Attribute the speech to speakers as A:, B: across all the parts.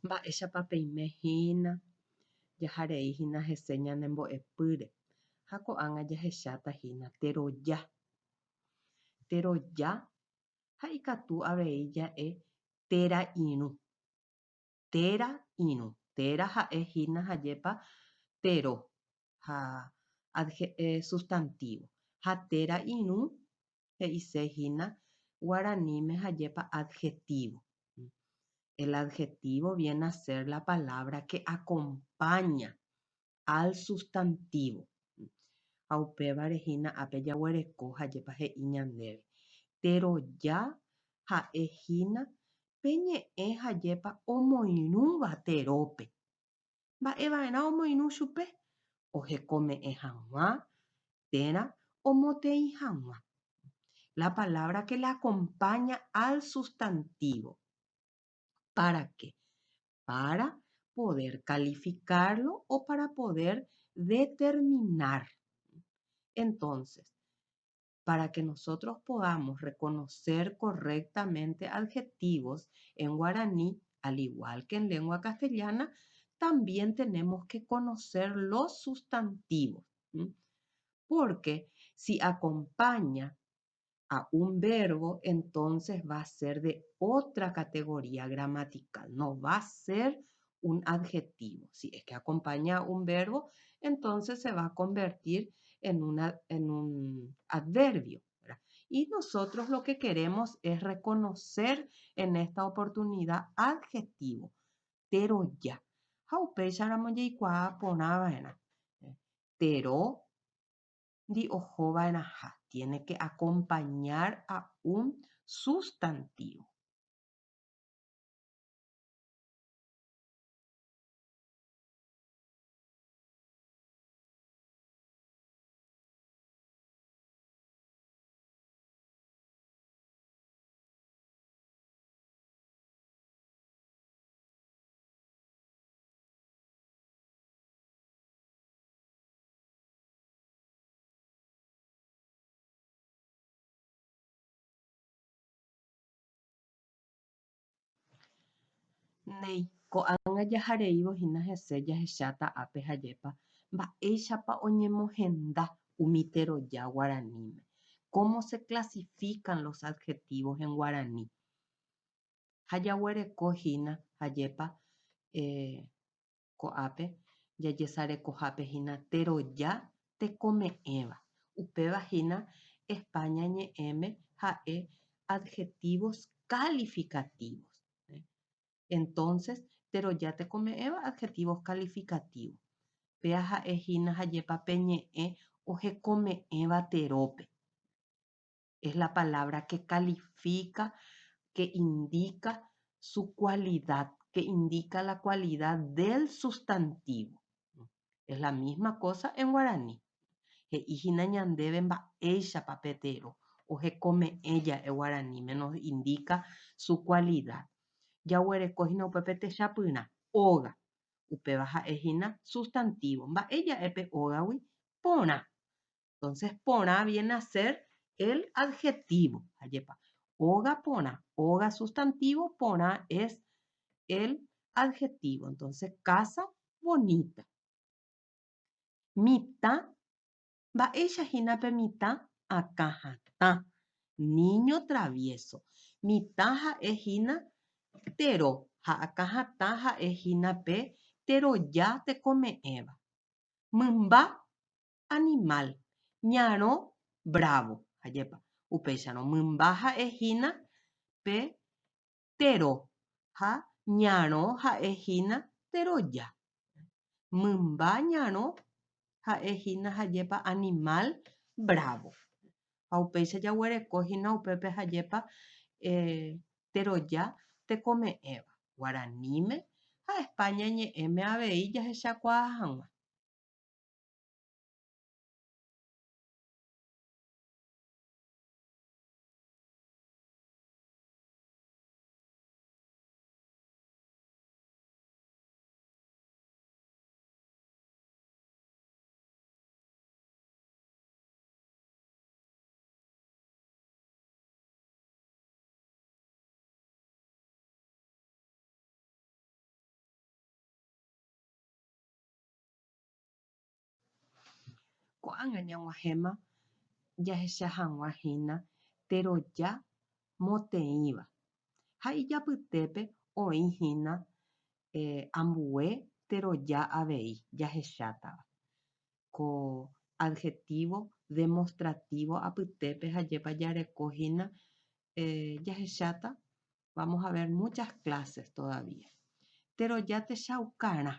A: Mba'éichapa peime hína, jaharei hína hese ñane mbo'epýre ha ko'ág̃a jahecháta hína teroja. Teroja ha ikatu avei ja'e téra irũ. Téra irũ. Téra ha'e hína hajépa tero ha sustantivo. Ha téra irũ he'ise hína guaraníme hajépa adjetivo. El adjetivo viene a ser la palabra que acompaña al sustantivo. Ha upévare hína ápe jaguereko hajépa he'i ñandéve. Teroja ha'e hína pe ñe'ẽ hajépa omoirũva terópe. Mba'e va'erã omoirũ chupe? Ohekome'ẽ hag̃ua térã omoteĩ hag̃ua. La palabra que le acompaña al sustantivo. ¿Para qué? Para poder calificarlo o para poder determinar. Entonces, para que nosotros podamos reconocer correctamente adjetivos en guaraní, al igual que en lengua castellana, también tenemos que conocer los sustantivos. Porque si acompaña a un verbo, entonces va a ser de otra categoría gramatical, no va a ser un adjetivo. Si es que acompaña a un verbo, entonces se va a convertir en, una, en un adverbio. ¿Verdad? Y nosotros lo que queremos es reconocer en esta oportunidad adjetivo, teroja. Ha upéicharamo jaikuaa porã va'erã. Tero ndi oho va'erãha. Tiene que acompañar a un sustantivo. Néi, ko'ág̃a jahareívo hína hese jahecháta ápe hajépa mba'éichapa oñemohenda umi teroja guaraníme. Cómo se clasifican los adjetivos en guaraní. Ha jaguereko hína hajépa ko'ápe jajesarekohápe hína teroja tekome'ẽva. Upéva hína España ñe'ẽme ha'e adjetivos calificativos. Entonces, teroja tekome'ẽva adjetivos calificativos. Péa ha'e hína hajépa pe ñe'ẽ ohekome'ẽva terópe. Es la palabra que califica, que indica su cualidad, que indica la cualidad del sustantivo. Es la misma cosa en guaraní. He'i hína ñandéve mba'éichapa pe tero ohekome'ẽ ja'e guaraníme, nos indica su cualidad. Jaguereko hína upépe techapyrã, óga. Upéva ha'e hína sustantivo. Mba'e ja'e pe ógagui? Porã. Entonces, porã viene a ser el adjetivo. Ajépa. Óga porã. Óga sustantivo, porã es el adjetivo. Entonces, casa bonita. Mitã, mba'éicha hína pe mitã? Akã hatã. Niño travieso. Mitã ha'e hína tero ha akã hatã ha'e hína pe teroja tekome'ẽva. Mymba, animal. Ñarõ, bravo. Ajépa. Upéicharõ, mymba ha'e hína pe tero ha ñarõ ha'e hína teroja. Mymba ñarõ ha'e hína hajépa animal bravo. Ha upéicha jaguereko hína upépe hajépa teroja tekome'ẽva, guaraníme ha España ñe'ẽme avei jahechakuaa hag̃ua. Ko'ág̃a ñag̃uahẽma jahecha hag̃ua hína teroja moteĩva ha ijapytépe oĩ hína ambue teroja avei jahechátava. Ko adjetivo demostrativo apytépe hajépa jareko hína jahecháta, vamos a ver muchas clases todavía. Teroja techaukarã,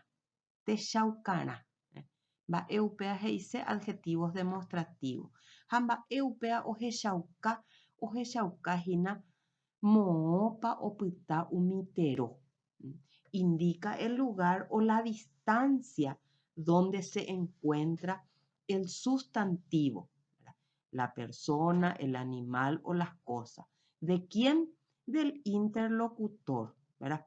A: techaukarã. Mba'e upéva he'ise adjetivos demostrativos. Ha mba'e upéva ohechauka, ohechauka hína moõpa opyta umi tero. Indica el lugar o la distancia donde se encuentra el sustantivo, la persona, el animal o las cosas. ¿De quién? Del interlocutor, ¿verdad?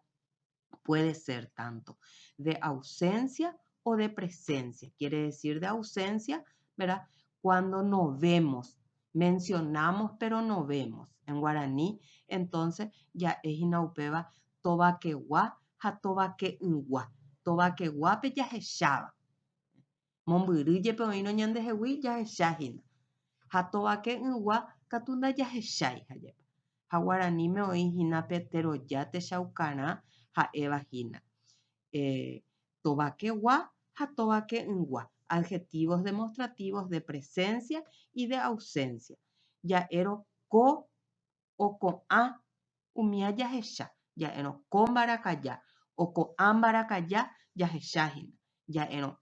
A: Puede ser tanto de ausencia o de presencia. Quiere decir de ausencia, ¿verdad? Cuando no vemos, mencionamos pero no vemos. En guaraní, entonces, ja'e hína upéva tovakegua ha tovake'ỹgua. Tovakeguápe jahecháva. Mombyry jepe oĩrõ ñandehegui jahechahína. Ha tovake'ỹgua katu ndajahechái hajépa. Ha guaraníme oĩhína pe teroja techaukarã ha'evahína. Tovakegua ha tovake'ỹgua. Adjetivos demostrativos de presencia y de ausencia. Ja'érõ ko o ko'ã umía jahecha. Ja'érõ ko mbarakaja o ko'ã mbarakaja jahechahína. Ja'érõ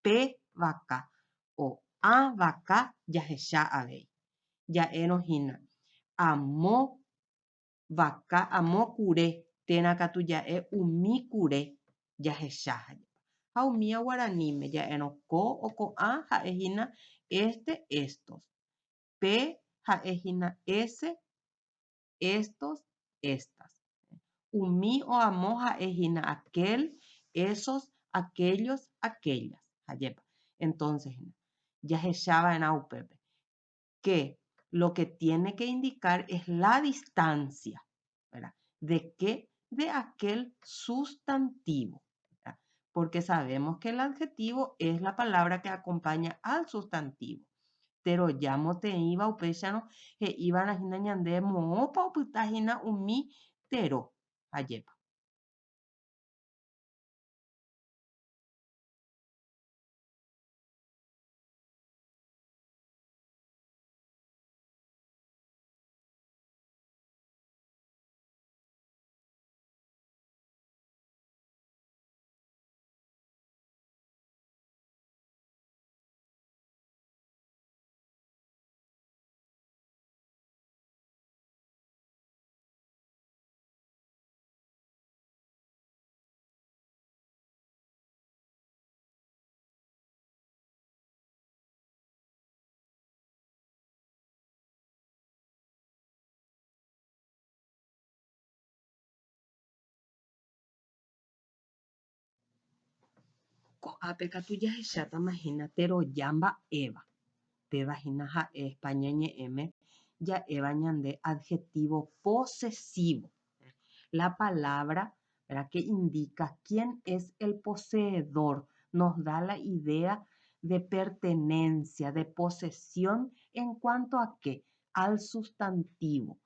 A: pe vaka o ã vaka jahecha avei. Ja'érõ hína amo vaka, amo kure térã katu ja'e umi kure jahecha. Ha umía guaraníme ja'érõ ko o ko'ã ha'ehína este, estos. Pe ha'ehína ese, estos, estas. Umi o amo ha'ehína aquel, esos, aquellos, aquellas. Hajépa. Entonces, jahechava'erã upépe que lo que tiene que indicar es la distancia, ¿verdad? ¿De qué? De aquel sustantivo, ¿verdad? Porque sabemos que el adjetivo es la palabra que acompaña al sustantivo. Teroja moteĩva upéicharõ he'iva'erã ñande moõpa opytahína umi tero. Hajépa. Ko'ápe katu jahechátama hína teroja mba'éva. Péva hína ha'e España ñe'ẽme ja'éva ñande adjetivo posesivo. La palabra, ¿verdad?, que indica quién es el poseedor, nos da la idea de pertenencia, de posesión en cuanto a qué? Al sustantivo.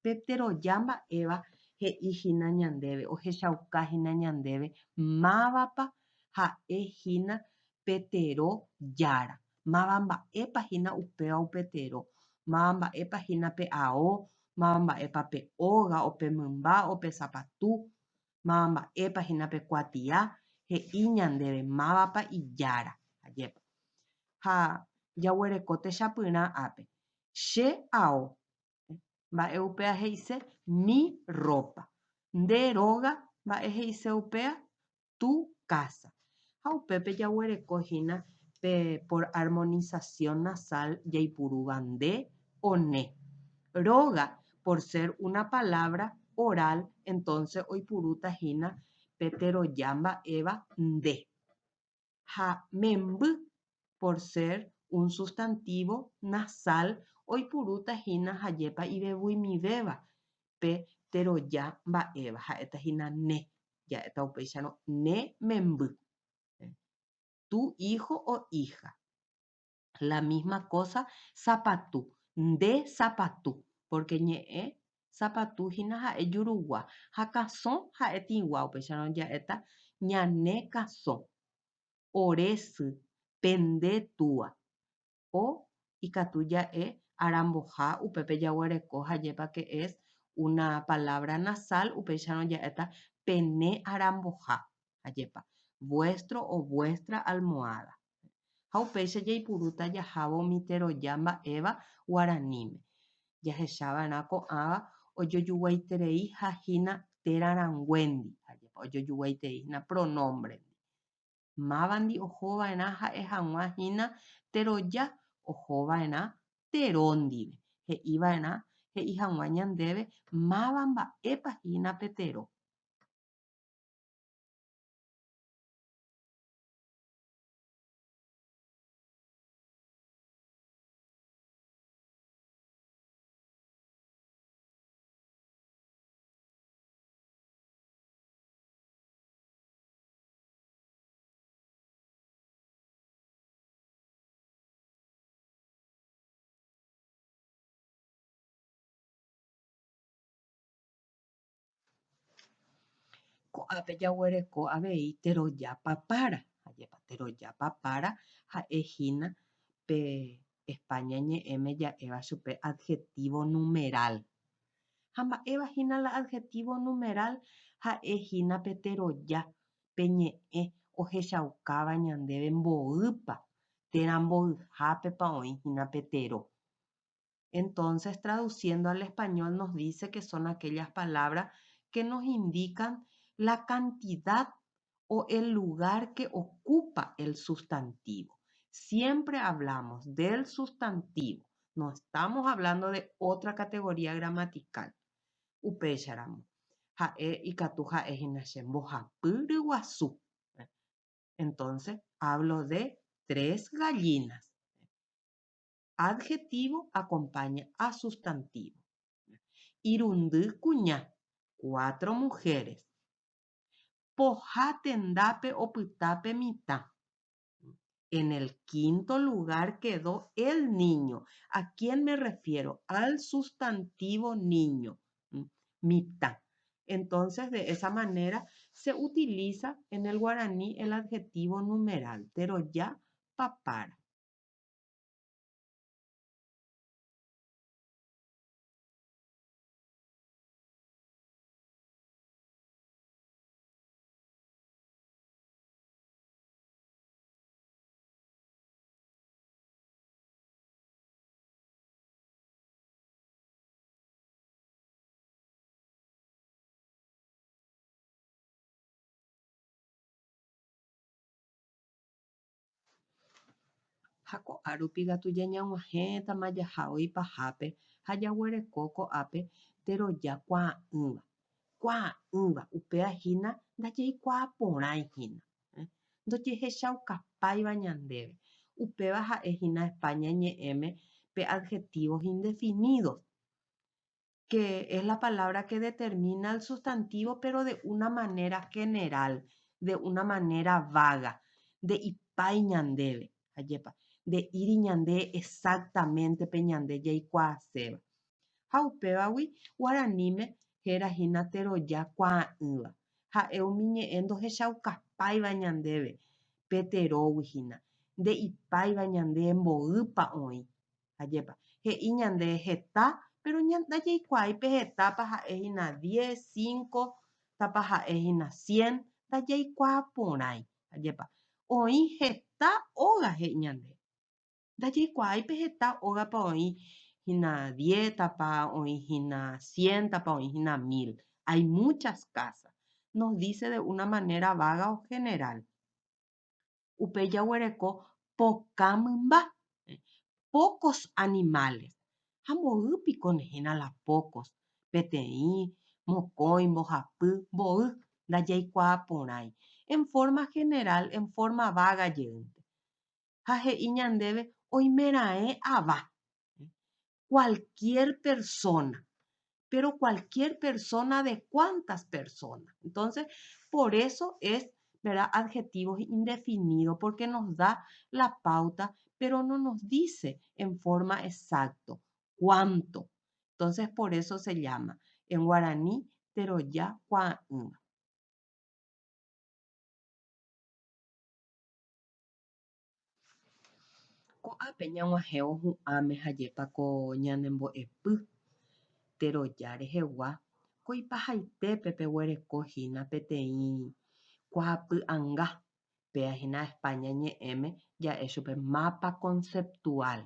A: Pe teroja mba'éva he'ihína ñandéve, ohechaukahína ñandéve mávapa ha'ehína pe tero jára. Máva mba'épa hína upéva upe tero. Máva mba'épa hína pe ao, máva mba'épa pe óga o pe mymba o pe sapatu, máva mba'épa hína pe kuatia, he'i ñandéve mávapa ijára. Ajépa. Ha jaguereko techapyrã ápe. Che ao. Mba'e upéva he'ise mi ropa. Nde róga mba'e he'ise upéva tu casa. Ha upépe jaguereko hína pe por armonización nasal jaipurúva nde o ne. Róga, por ser una palabra oral, entonces oipurúta hína pe teroja mba'éva nde. Ha memby, por ser un sustantivo nasal, oipurúta hína hajépa ivevuimivéva pe teroja mba'éva, ha'éta hína ne, ja'éta upéicharõ ne memby, tu hijo o hija. La misma cosa sapatu, nde sapatu, porque ñe'ẽ sapatu hína ha'e jurugua ha kasõ ha'e tĩgua, upéicharõ ja'éta ñane kasõ, ore sy, pende túa. O ikatu ja'e aramboha upépe jaguereko hajépa que es una palabra nasal, upéicharõ ja'éta pene aramboha, hajépa, vuestro o vuestra almohada. Ha upéicha jaipurúta jahávo umi teroja mba'éva guaraníme. Jahechava'erã ko'ãva ojojuguaiterei ha hína térã ranguéndi, hajépa ojojuguaiterei hína pronombre-ndi. Mávandi ohova'erã ha'e hag̃ua hína teroja ohova'erã tero ndive, he'iva'erã he'i hag̃ua ñandéve máva mba'épa hína pe tero. Ko'ápe jaguereko avei teroja papára. Ajépa teroja papára ha'e hína pe España ñe'ẽme ja'éva chupe adjetivo numeral. Ha mba'éva hína la adjetivo numeral? Ha'e hína pe teroja, pe ñe'ẽ ohechaukáva ñandéve mboýpa térã mboyhápepa oĩ hína pe tero. Entonces, traduciendo al español nos dice que son aquellas palabras que nos indican la cantidad o el lugar que ocupa el sustantivo. Siempre hablamos del sustantivo, no estamos hablando de otra categoría gramatical. Upéicharamo, ha'e ikatu ha'e hína che mbohapy ryguasu. Entonces, hablo de tres gallinas. Adjetivo acompaña a sustantivo. Irundy kuña, cuatro mujeres. Poha tendápe opyta pe mitã. En el quinto lugar quedó el niño. ¿A quién me refiero? Al sustantivo niño, mitã. Entonces, de esa manera se utiliza en el guaraní el adjetivo numeral, teroja papára. Ha ko'a rupi katu ñañag̃uahẽtama jahávo ipahápe ha jaguereko ko'ápe teroja kuaa'ỹva. Kuaa'ỹva, upéva hína ndajaikuaa porãi hína, ndojehechaukapáiva ñandéve. Upéva ha'e hína España ñe'ẽme pe adjetivos indefinidos, que es la palabra que determina el sustantivo pero de una manera general, de una manera vaga, nde'ipái ñandéve, ajépa, nde'íri ñande exactamente pe ñande jaikuaaséva. Ha upévagui guaraníme héra hína teroja kuaa'ỹva, ha'e umi ñe'ẽ ndohechaukapáiva ñandéve pe terógui hína, nde'ipáiva ñande mboýpa oĩ, Ajépa, he'i ñande heta, péro ndajaikuaái pe hetápa ha'e hína diez, cinco, tápa ha'e hína cien, ndajaikuaa porãi. Ajépa, oĩ heta óga he'i ñande. Ndajaikuaái pe heta ógapa oĩ hína diez, tápa oĩ hína cien, tápa oĩ hína mil. Hay muchas casas. Nos dice de una manera vaga o general. Upéi jaguereko pokã mymba, pocos animales. Ha mboy piko nehína la pocos? Peteĩ, mokõi, mbohapy, mboy, ndajaikuaa porãi. En forma general, en forma vaga jeýnte. Ha he'i ñandéve oimeraẽ ava, cualquier persona. Pero cualquier persona de cuántas personas. Entonces, por eso es, ¿verdad?, adjetivos indefinidos, porque nos da la pauta Pero no nos dice en forma exacto cuánto. Entonces por eso se llama en guaraní teroja kuaa'ỹva. Ko'ápe ñag̃uahẽvo hu'ãme hajépa ko ñane mbo'epy teroja rehegua, ko ipahaitépe peguereko hína peteĩ kuaapy'anga, péa hína España ñe'ẽme ja'e chupe mapa conceptual.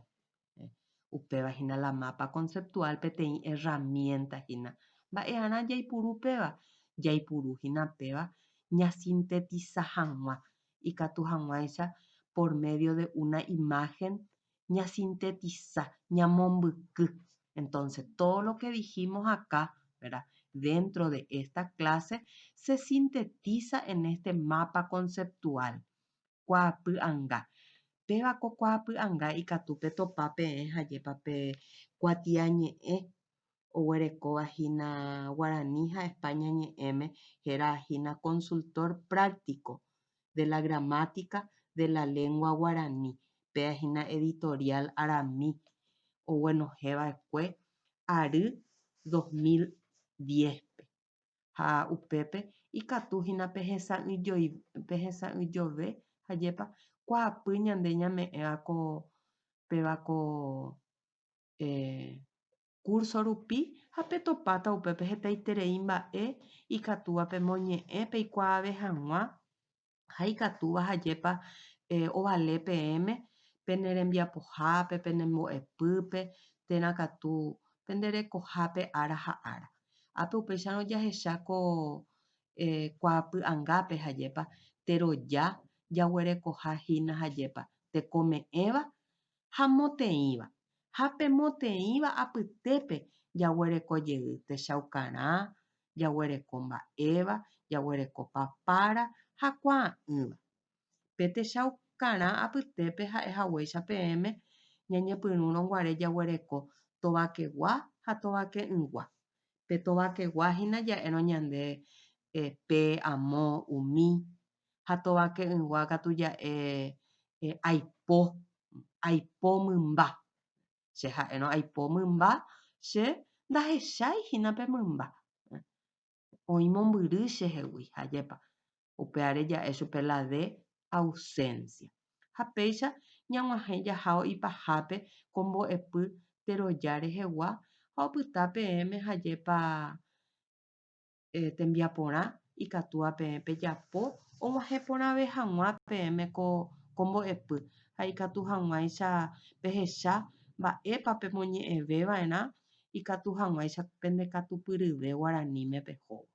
A: Upéva hína la mapa conceptual peteĩ herramienta hína. Mba'e'arã jaipuru péva? Jaipuru hína péva ñasintetisa hag̃ua, ikatu hag̃uáicha por medio de una imagen ñasintetisa, ñamombyky. Entonces, todo lo que dijimos acá, ¿verdad? Dentro de esta clase se sintetiza en este mapa conceptual. Kuaapy'anga. Péva ko kuaapy'anga ikatu petopa peẽ hajépa pe kuatiañe'ẽ oguerekóva hína guarani ha España ñe'ẽme héra hína Consultor Práctico de la Gramática de la Lengua Guaraní, péva hína Editorial Arami oguenohẽva'ekue ary 2010-pe. Ha upépe ikatu hína pehesa'ỹijove hajépa kuaapy ñande ñame'ẽva ko péva ko curso rupi ha petopáta upépe hetaiterei mba'e ikatúva pemoñe'ẽ peikuaave hag̃ua ha ikatúva hajépa ovale peẽme pene rembiapohápe, pene mbo'epýpe térã katu pende rekohápe ára ha ára. Ápe upéicharõ jahecha ko kuaapy'angápe hajépa teroja jaguerekoha hína hajépa tekome'ẽva ha moteĩva. Ha pe moteĩva apytépe jaguereko jey techaukarã, jaguereko mba'éva, jaguereko papára ha kuaa'ỹva. Pe techaukarã apytépe ha'e haguéicha peẽme ñañepyrũrõ guare jaguereko tovakegua ha tovake'ỹgua. Pe tovakegua hína ja'érõ ñande pe, amo, umi, ha tovake'ỹgua katu ja'e aipo, aipo mymba. Che ha'érõ aipo mymba, che ndahechái hína pe mymba. Oĩ mombyry chehegui, hajépa. Upévare ja'e chupe la de ausencia. Ha péicha ñag̃uahẽ jahávo ipahápe ko mbo'epy teroja rehegua ha opyta peẽme hajépa tembiaporã ikatúva peẽ pejapo og̃uahẽ porãve hag̃ua peẽme ko mbo'epy ha ikatu hag̃uáicha pehecha mba'épa pemoñe'ẽveva'erã ikatu hag̃uáicha pendekatupyryve guaraníme pehóvo.